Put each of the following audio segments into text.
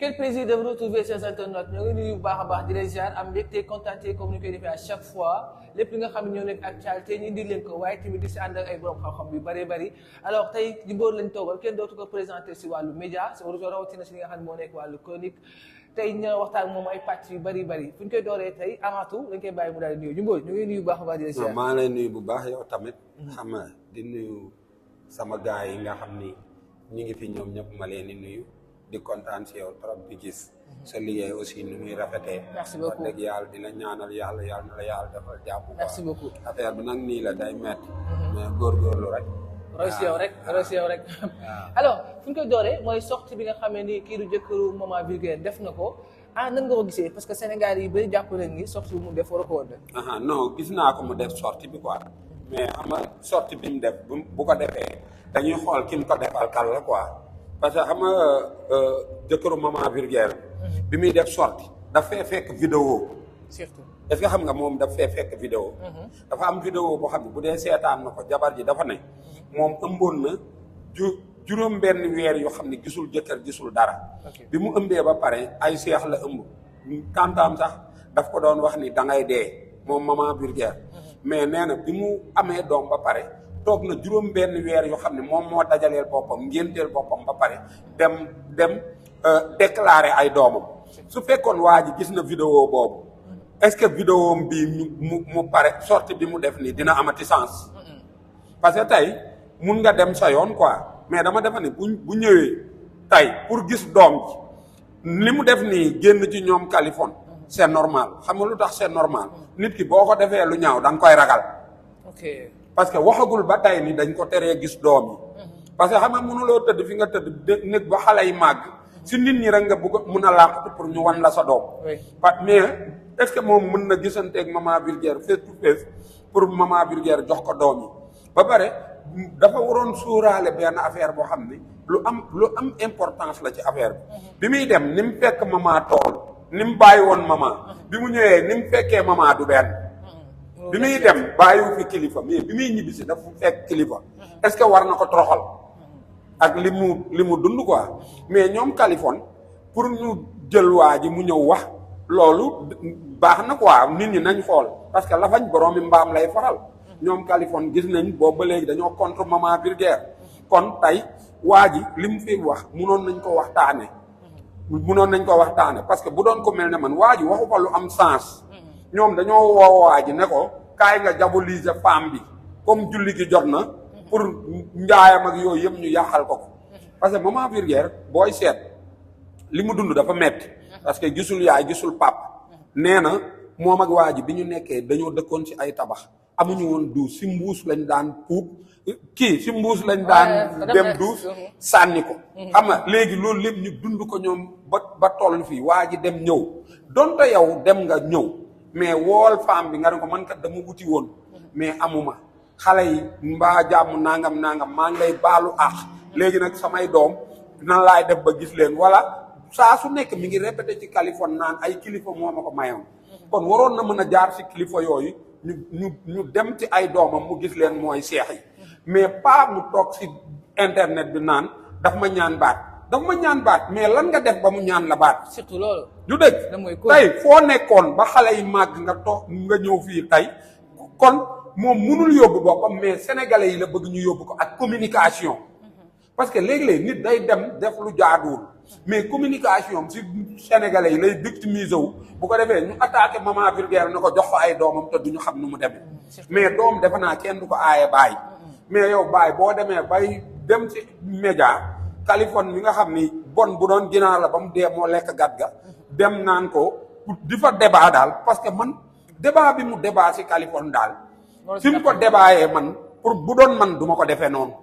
Quel plaisir de vous retrouver chers internautes ñoo ngi nuyu bu baax a baax di leen ziar am mbégte contenté comme ni koy defee à chaque fois lépp li nga xam ne ñoo nekk actualité ñu indi leen ko waaye tamit di si ànd ak ay borom xam-xam yu bëree bëri alors tey Djimbori lañ toogal kenn dootu ko présenté si wàllu média si rawatina si li nga xam ne moo nekk wàllu chronique tey ñu waxtaan moom ay pàcc yu bëri bëri fu ñu koy dooree tey avant tout dañ koy bàyyi mu daal di nuyu Djimbori ñu ngi nuyu bu baax a baax di leen ziar. maa ngi lay nuyu bu baax yow tamit. xam nga di nuyu sama gars yi nga xam ni ñu ngi fi ñoom ñëpp ma leen di nuyu di kontaan si yow trop di gis. sa liggéey aussi ni muy rafetee. merci beaucoup wax dëgg yàlla dina ñaanal yàlla na la yàlla defal jàpp. merci beaucoup affaire bi nag nii la day métti. mais góorgóorlu rek. roy si yow rek roy si yow rek. alors fu ñu koy dooree mooy sortie bi nga xamee ni kii du jëkkëru maman Vulgaire def na ko nan nga ko gisee parce que Sénégal yi bëri jàpp nañ ni sortie bi mu def war a ko woon. non gis naa ko mu def sortie bi quoi mais xam nga sortie bi mu def bu ko defee dañuy xool ki mu ko defal kan la quoi parce que xam nga jëkkëru maman Vulgaire. bi muy def sorti daf fee fekk vidéo surtout est-ce que xam nga moom daf fee fekk vidéo dafa am vidéo boo xam ne bu dee seetaan na ko jabar ji dafa ne moom ëmboon na juróom benn weer yoo xam ne gisul jëkkër gisul dara bi mu ëmbee ba pare ay seex la ëmb tantaam sax daf ko doon wax ni da ngay dee moom maman Vulgaire mais nee na bi mu amee doom ba pare toog na juróom benn weer yoo xam ne moom moo dajaleel boppam ngénteel boppam ba pare dem déclarer ay doomam su fekkoon waa ji gis na vidéo boobu est-ce que vidéo bi mu pare sortie bi mu def nii dina amati sens parce que tey mun nga dem sa yoon quoi mais dama defa ne bu ñëwee tey pour gis doom ji li mu def nii génn ci ñoom Californie c'est normal xam nga lu tax c'est normal nit ki boo ko defee lu ñaaw da nga koy ragal ok parce que waxagul ba tey ni dañ ko teree gis doom yi parce que xam nga mënuloo tëdd fi nga tëdd nekk ba xale yi màgg si nit ñi rek nga bëgg mun a làqatu pour ñu wan la sa doom mais est-ce que moom mën na gisanteeg maman Vulgaire face to face pour maman Vulgaire jox ko doom yi ba pare dafa waroon suuraale benn affaire boo xam ni lu am importance la ci affaire bi muy dem ni mu fekk maman tool ni mu bàyyi woon maman bi mu ñëwee ni mu fekkee maman du benn bi muy dem bàyyiwu fi kilifa mais bi muy ñibbisi dafa fekk kilifa est-ce que war na ko toroxal ak li mu dund quoi mais ñoom Californie pour ñu jël waa ji mu ñëw wax loolu baax na quoi nit ñi nañ xool parce que lafañ borom mi mbaam lay faral ñoom Californie gis nañ boobu ba léegi dañoo contre maman Vulgaire kon tey waa ji li mu fi wax munoon nañ ko waxtaane parce que bu doon ko mel ne man waa ji waxu ko lu am sens ñoom dañoo woo waa ji ne ko kaay nga diaboliser femme bi comme julli gi jot na pour njaayam ak yooyu yëpp ñu yàqal ko parce que maman Vulgaire booy seet li mu dund dafa metti parce que gisul yaay gisul pap nee na moom ak waa ji bi ñu nekkee dañoo dëkkoon ci ay tabax amuñu woon duus si mbuus lañ daan si mbuus lañ daan dem duus sànni ko xam nga léegi loolu lépp ñu dund ko ñoom ba toll fii waa ji dem ñëw donte yow dem nga ñëw mais wool femme bi nga ne ko man kat dama wuti woon mais amuma xale yi mbaa jàmm nangam maa ngi lay baalu àq léegi nag samay doom nan laay def ba gis leen wala saa su nekk mi ngi répété ci Californie naan ay kilifa moo ma ko mayoon kon waroon na mën a jaar ci kilifa yooyu ñu dem ci ay doomam mu gis leen mooy seex yi mais pas mu toog ci internet bi naan daf ma ñaan baat mais lan nga def ba mu ñaan la baat surtout loolu du dëgg tey foo nekkoon ba xale yi màgg nga toog nga ñëw fii tey kon moom mënul yóbbu boppam mais sénégalais yi la bëgg ñu yóbbu ko ak communication parce que léegi-léegi nit day dem def lu jaaduwul mais communication si sénégalais yi lay victimiser wu bu ko defee ñu attaqué maman Vulgaire na ko jox ko ay doomam te duñu xam nu mu demee mais doom defe naa kenn du ko aaye baay mais yow baay boo demee bay dem ci média Californie mi nga xam ni bon bu doon ginaar la ba mu dee moo lekk gat ga dem naan ko di fa débat daal parce que man débat bi mu débat si Californie daal fi mu ko débatee man pour bu doon man duma ko defee noonu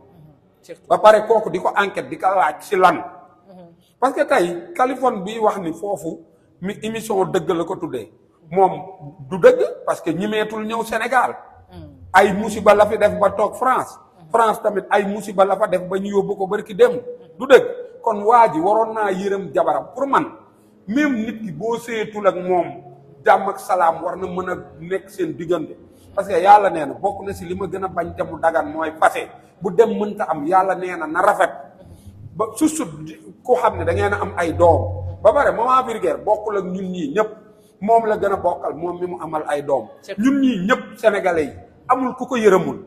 ba pare kooku di ko enquête di ko laaj si lan parce que tey Californie bi wax ni foofu mi émission dëgg la ko tuddee moom du dëgg parce que ñimeetul ñëw Sénégal ay musiba la fi def ba toog France tamit ay musiba la fa def ba ñu yóbbu ko barki dem du dëgg kon waa ji waroon naa yërëm jabaram pour man même nit ki boo seetul ak moom jàmm ak salaam war na mën a nekk seen diggante parce que yàlla nee na bokk na si li ma gën a bañ te mu dagan mooy fase bu dem mënta am yàlla nee na rafet ba su koo xam ne da ngeen a am ay doom ba pare maman Vulgaire bokkul ak ñun ñii ñëpp moom la gën a bokkal moom mi mu amal ay doom ñun ñii ñëpp sénégalais yi amul ku ko yërëmul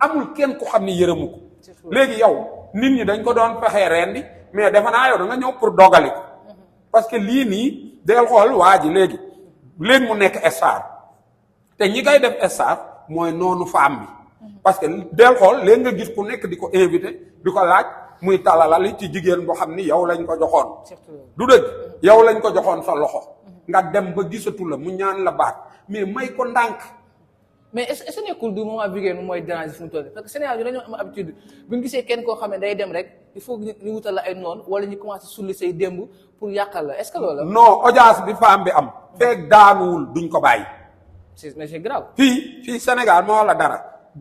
amul kenn ku xam ni yërëmu ko léegi yow nit ñi dañ ko doon fexee rendi mais defe naa yow da nga ñëw pour dogali ko parce que lii nii del xool waa ji léegi mu nekk star te ñi koy def star mooy noonu femme bi parce que del xool léegi nga gis ku nekk di ko invité di ko laaj muy talalali ci jigéen boo xam ni yow lañ ko joxoon du dëgg yow lañ ko joxoon sa loxo nga dem ba gisatu la mu ñaan la baat mais may ko ndànk mais est ce nekkul du moment Vulgaire mooy déranger fu mu toll parce que Sénégal yi dañoo am habitude bu ñu gisee kenn koo xam ne day dem rek il faut que ñu wutal la ay noonu wala ñu commencé sulli say démb pour yàqal la est ce que loolu la. non audience bi femme bi am. feeg daanuwul duñ ko bàyyi. mais c'est grave. fii Sénégal moo la dara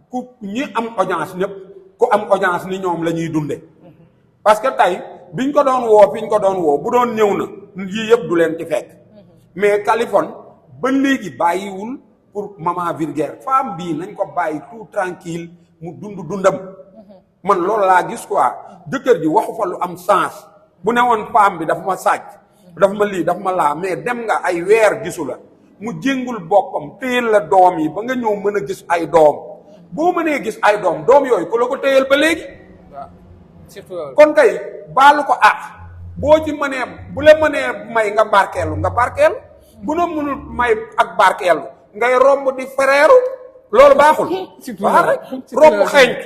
ku ñi am audience ñëpp ku am audience ni ñoom la ñuy dunde parce que tey biñ ko doon woo fi ñu ko doon woo bu doon ñëw na yii yëpp du leen ci fekk mais Kaliphone ba léegi bàyyiwul. pour maman Vulgaire femme bii nañ ko bàyyi tout tranquille mu dundam man loolu laa gis quoi jëkkër ji waxu fa lu am sens bu ne woon femme bi dafa ma sàcc dafa ma lii dafa ma laa mais dem nga ay weer gisu la mu jéngul boppam téyel la doom yi ba nga ñëw mën a gis ay doom boo mënee gis ay doom yooyu ku la ko téyel ba léegi waaw surtout kon kay baalu ko boo ci mënee bu la mënee may nga barkeelu bu la mënul may ak barkeelu ngay romb di fereeru loolu baaxul waa rek romb xeeñt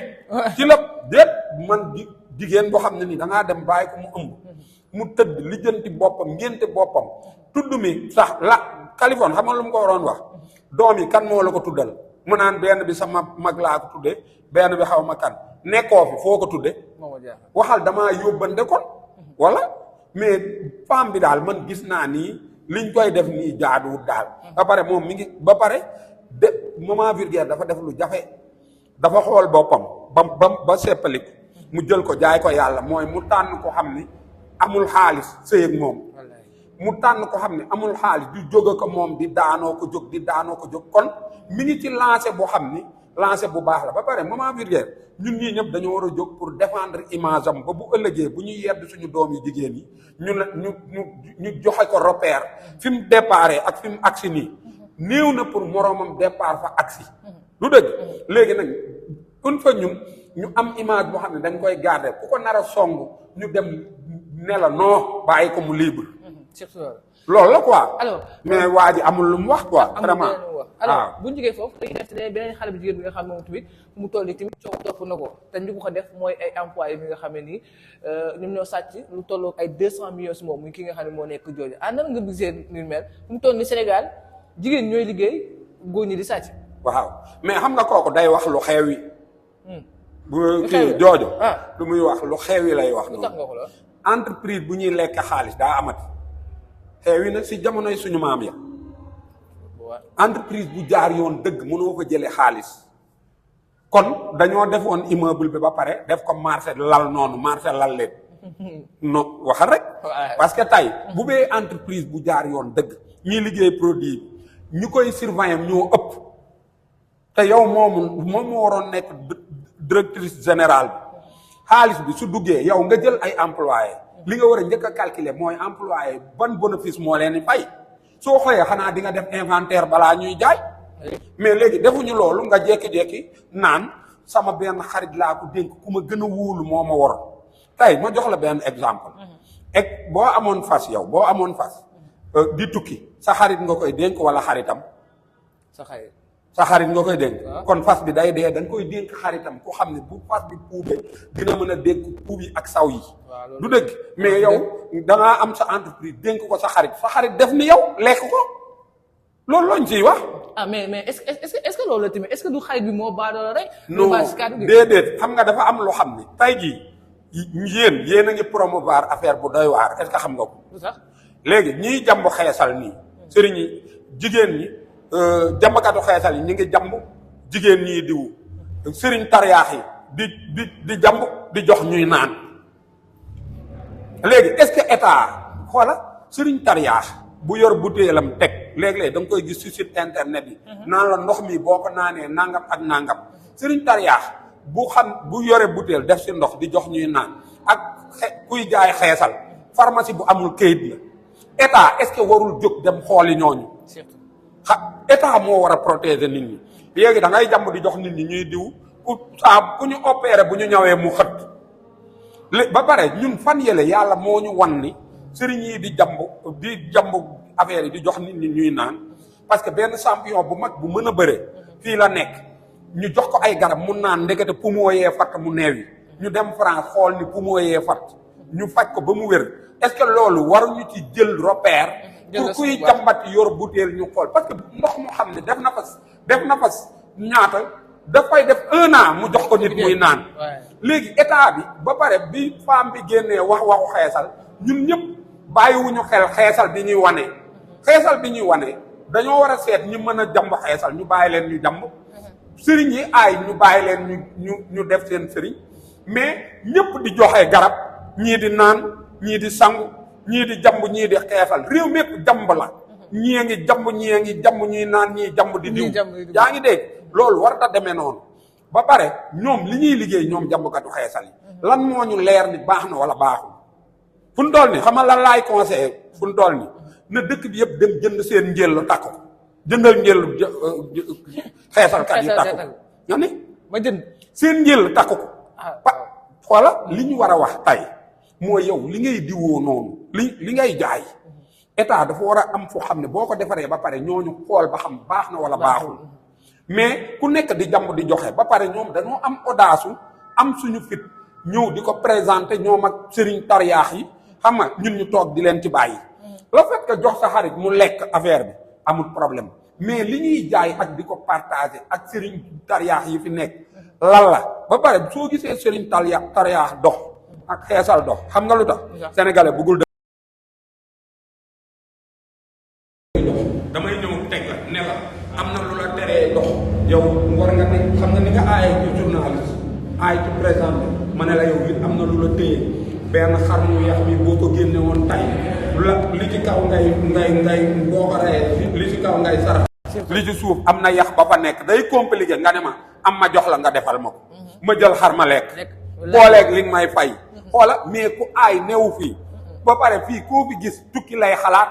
ci la déet man jigéen boo xam ne ni dangaa dem bàyyi ko mu ëmb mu tëdd lijjanti boppam ngénte boppam tudd mi sax la Kaliphone xam nga lu mu ko waroon wax doom yi kan moo la ko tuddal mu naan benn bi sama mag laa ko tudde benn bi xaw ma kan nekkoo fi foo ko tudde waxal damaa yóbbante kon wala mais femme bi daal man gis naa nii liñ koy def nii jaaduwut daal ba pare moom mi ngi ba pare de maman Vulgaire dafa def lu jafe dafa xool boppam ba seppaliku mu jël ko jaay ko yàlla mooy mu tànn ko xam ni amul xaalis sëy ak moom mu tànn ko xam ni amul xaalis di jóg ko moom di daanoo ko jóg kon mi ngi ci lancé boo xam ni lancé bu baax la ba pare maman Vulgaire ñun ñii ñëpp dañoo war a jóg pour défendre image am ba bu ëllëgee bu ñuy yedd suñu doom yi jigéen yi ñu joxe ko repère fi mu déparé ak fi mu agsi nii néew na pour moroomam départ fa agsi lu dëgg léegi nag une fois ñu am image boo xam ne dañ koy garder ku ko nar a song ñu dem ne la non bàyyi ko mu libre loolu la quoi alors mais waa ji amul lu mu wax quoi vraiment alors bu ñu jógee foofu dañuy def beneen xale bu jigéen bi nga xam ne moom tamit fu mu toll nii tamit coow topp na ko te ñu ko def mooy ay employés bi nga xam ne nii ñoom ñoo sàcc lu tolloo ay 200 millions si moom muy ki nga xam ne moo nekk jooju nan nga gisee ni mel fu mu toll nii Sénégal jigéen ñooy liggéey góor ñi di sàcc. waaw mais xam nga kooku day wax lu xew yi. bu kii joojo. lu muy wax lu xew yi lay wax. lu tax nga ko la entreprise bu ñuy lekk xaalis daa amati xew yi nag si jamonoy suñu maam ya. entreprise bu jaar yoon dëgg mënoo fa jëlee xaalis kon dañoo defoon immeuble bi ba pare def ko marché lal noonu marché lal leen non waxal rek parce que tey bu bee entreprise bu jaar yoon dëgg ñiy liggéey produit bi ñu koy surveiller ñoo ëpp te yow moom moo waroon nekk directrice générale bi xaalis bi su duggee yow nga jël ay employé li nga war a njëkk a calculer mooy employé ban bénéfice moo leen di fay soo xoolee xanaa di nga def inventaire balaa ñuy jaay mais léegi defuñu loolu nga jékki-jékki naan sama benn xarit laa ko dénk ku ma gën a wóolu moo ma war tey ma jox la benn exemple ek boo amoon fas yow boo amoon fas di tukki sa xarit nga koy dénk wala xaritam sa xarit nga koy dénk kon fas bi day dee dañ koy dénk xaritam ku xam ne bu fas bi puubee dina mën a dénk puub yi ak saw yi du dëgg mais yow dangaa am sa entreprise dénk ko sa xarit def ni yow lekk ko loolu lañ ciy wax. mais est-ce que loolu la tamit est-ce que du xarit bi moo baadoo rek. non déedéet xam nga dafa am loo xam ni tey jii yéen a ngi promouvoir affaire bu doy waar est-ce que xam nga ko. lu tax léegi ñiy jàmb xeesal nii sëriñ yi jigéen ñi jàmbkatu xeesal yi ñu ngi jàmb jigéen ñii diwu sëriñ tariyaax yi di jàmb di jox ñuy naan. léegi est-ce que état xoola sëriñ tariyaax bu yor butéelam teg léeg-léeg da nga koy gis ci site internet yi naan la ndox mi boo ko naanee nangam ak nangam sëriñ tariyaax bu yore butéel def ci ndox di jox ñuy naan ak kuy jaay xeesal pharmacie bu amul kayit la état est-ce que warul jóg dem xooli ñooñu. surtout état moo war a protéger nit ñi léegi da ngay jàmb di jox nit ñi ñuy diw ku ñu opéré bu ñu ñëwee mu xët ba pare ñun fan yële yàlla moo ñu wan ni sëriñ yi di jàmb affaire yi di jox nit ñi ñuy naan parce que benn champion bu mag bu mën a bëre fii la nekk ñu jox ko ay garab mun naan ndekete poumon yee fatt mu neew yi ñu dem France xool ni poumon yee fatt ñu faj ko ba mu wér est-ce que loolu waruñu ci jël repère pour kuy jàmbati yor butéel ñu xool parce que ndox mu xam ne def na fa ñaata dafay def 1 an mu jox ko nit muy naan léegi état bi ba pare bi femme bi génnee waxu xeesal ñun ñëpp bàyyiwuñu xel xeesal bi ñuy wane dañoo war a seet ñu mën a jàmb xeesal ñu bàyyi leen ñu jàmb sëriñ yi aay ñu bàyyi leen ñu def seen sëriñ mais ñëpp di joxe garab ñii di naan ñii di sangu ñii di jàmb ñii di xeesal réew mépp jàmb la ñii ngi jàmb ñii naan ñii jàmb di diw yaa ngi dégg loolu war ta demee noonu ba pare ñoom li ñuy liggéey ñoom jàmbkatu xeesal yi lan moo ñu leer ni baax na wala baaxul fu mu toll ni xam nga lan laay conseillé fu mu toll ni na dëkk bi yëpp dem jënd seen njël takk ko jëndal njël xeesalkat yi takk ko nga ni ma jënd seen njël takk ko xoola li ñu war a wax tey mooy yow li ngay diwoo noonu li ngay jaay état dafa war a am foo xam ne boo ko defaree ba pare ñooñu xool ba xam baax na wala baaxul mais ku nekk di jàmb di joxe ba pare ñoom dañoo am audace am suñu fit ñëw di ko présenter ñoom ak sëriñ tariyaax yi xam nga ñun ñu toog di leen ci bàyyi le fait que jox sa xarit mu lekk affaire bi amul problème mais li ñuy jaay ak di ko partager ak sëriñ tariyaax yi fi nekk lan la ba pare soo gisee sëriñ tariyaax dox ak xeesal dox xam nga lu tax sénégalais bëggul damay ñëw teg la ne la am na lu la teree dox yow war nga ne xam nga ni nga aaye ci journaliste aaye ci présenté ma ne la yow it am na lu la téye benn xar mu yax mi boo ko génne woon tay li ci kaw ngay boo ko reyee li ci kaw ngay sarax li ci suuf am na yax ba fa nekk day compliqué nga ne ma am ma jox la nga defal ma ko ma jël xar ma lekk booleeg li nga may fay xoola mais ku aay newu fii ba pare fii koo fi gis tukki lay xalaat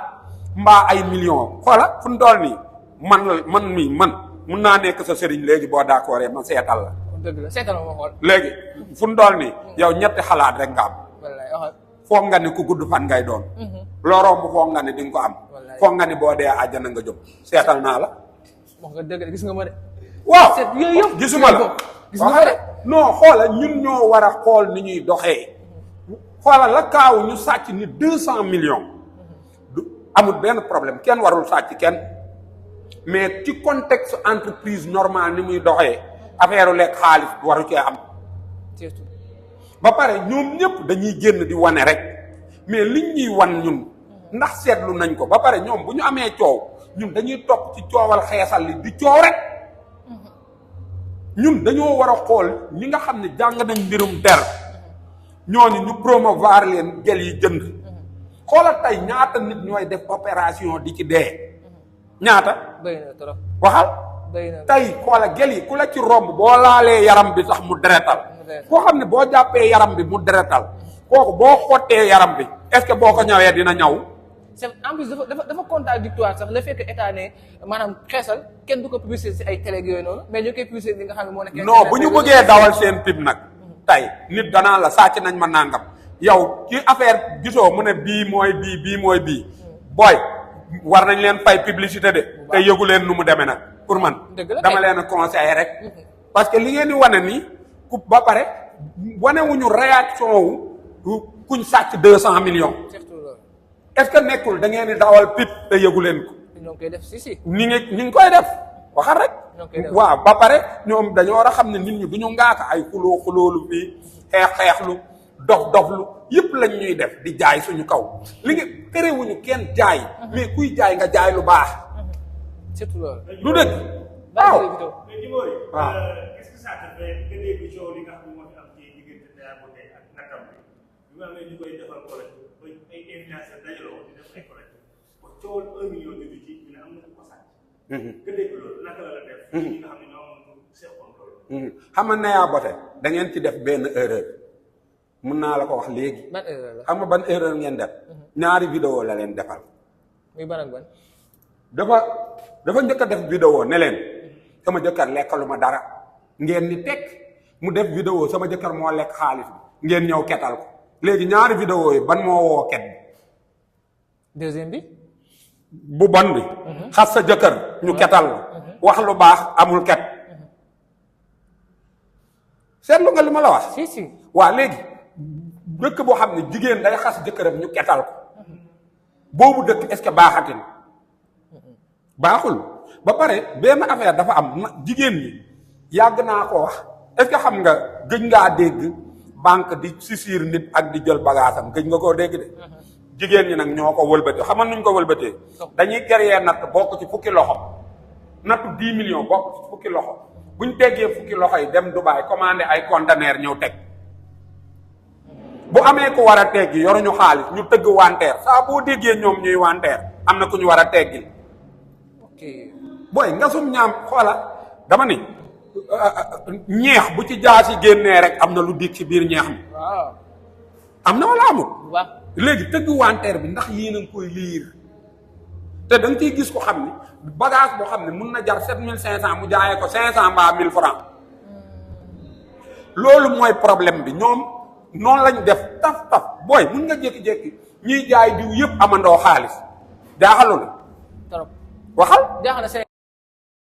mbaa ay millions xoola fu mu toll nii man mun naa nekk sa sëriñ léegi boo d'accord ma seetal la. dëgg la seetal ma xool. léegi fu mu toll nii yow ñetti xalaat rek nga am. foog nga ne ku gudd fan ngay doon. loo romb foog nga ne di nga ko am. foog nga ne boo dee àjjana nga jóg seetal naa la. wax nga dëgg gis nga ma de. waaw yooyu yëpp gisuma la. gis nga ma de. non xoola ñun ñoo war a xool ni ñuy doxee. xoola la kaaw ñu sàcc ni 200 millions. amul benn problème kenn warul sàcc kenn mais ci contexte entreprise normale ni muy doxee affaire lekk xaalis waru cee am. ba pare ñoom ñëpp dañuy génn di wane rek mais liñ ñuy wan ñun ndax seetlu nañ ko ba pare ñoom bu ñu amee coow ñun dañuy topp ci coowal xeesal li di coow rek ñun dañoo war a xool ñi nga xam ne jàng nañ mbirum der ñooñu ñu promouvoir leen gel yi jënd. xoolal tey ñaata nit ñooy def opération di ci dee ñaata. bëri na trop waxal. bëri na tey xoola gel yi ku la ci romb boo laalee yaram bi sax mu deretal. koo xam ne boo jàppee yaram bi mu deretal kooku boo xottee yaram bi est-ce que boo ko ñawee dina ñaw. c'est en plus dafa contradictoire sax le fait que état ne maanaam xeesal kenn du ko publicité si ay télé yooyu noonu mais ñu koy publicité li nga xam ne moo nekk. non bu ñu bëggee dawal seen pub nag. tey nit danaa la sàcc nañ ma nangam. yow ci affaire gisoo mu ne bii mooy bii booy war nañ leen fay publicité de te yëgu leen nu mu demee nag pour man dama leen a conseiller rek parce que li ngeen di wane nii ku ba pare wanewuñu réaction wu kuñ sàcc 200 millions est-ce que nekkul da ngeen di dawal pip te yëgu leen ko ñoo ngi koy def si ñi ngi koy def waxal rek waaw ba pare ñoom dañoo war a xam ne nit ñi du ñu ngaaka ay xuloolu fii xeexlu dof-doflu yëpp lañ ñuy def di jaay suñu kaw li nga terewuñu kenn jaay mais kuy jaay nga jaay lu baax surtout loolu lu dëgg waaw waaw est-ce que ça te fait nga dégg coow li nga xam ne moo fi am ci diggante Ndaya Bote ak nakam bi mu amee ñu koy defal collecte ba ay influenceurs dajaloo di def ay collecte ba coowal 1 million jóge ci ñu ne am na ko sàcc nga dégg loolu naka la def ñi nga xam ne ñoo amoon seqoon loolu xam nga Ndaya Bote da ngeen ci def benn erreur mun naa la ko wax léegi. ban erreur la xam nga ban erreur ngeen def. ñaari vidéo la leen defal muy ban ak ban. dafa njëkk a def vidéo ne leen sama jëkkër lekkalu ma dara ngeen ni teg mu def vidéo sama jëkkër moo lekk xaalis bi ngeen ñëw ketal ko léegi ñaari vidéo yi ban moo woo ket bi. deuxième bi. bu bon bi. xas sa jëkkër ñu ketal la. wax lu baax amul ket. seetlu nga li ma la wax. si. waa léegi dëkk boo xam ne jigéen day xas jëkkëram ñu ketal ko boobu dëkk est-ce que baaxati na baaxul ba pare benn affaire dafa am jigéen ñi yàgg naa ko wax est-ce que xam nga gëj ngaa dégg banque di sisir nit ak di jël bagaasam gëj nga koo dégg de jigéen ñi nag ñoo ko wëlbatee xamal nuñ ko wëlbatee dañuy créer natt bokk ci fukki loxo nattu 10 millions bokk ci fukki loxo buñ teggee fukki loxo yi dem Dubaï commandé ay conteneur ñëw teg bu amee ko war a teggi yoruñu xaalis ñu tëgg wanteer saa boo déggee ñoom ñuy wanteer am na ku ñu war a teggil ok booy ngasum ñaam xoola dama ni ñeex bu ci jaasi génnee rek am na lu dig ci biir ñeex mi waaw am na wala amul waaw léegi tëgg wanteer bi ndax yéen a ngi koy liir te da nga ciy gis ko xam ni bagage boo xam ne mun na jar 7500 mu jaayee ko 500 mbaa 1000 francs loolu mooy problème bi ñoom noonu lañ def taf booy mun nga jékki-jékki ñiy jaay diw yëpp amandoo xaalis jaaxalu la trop waxal jaaxal na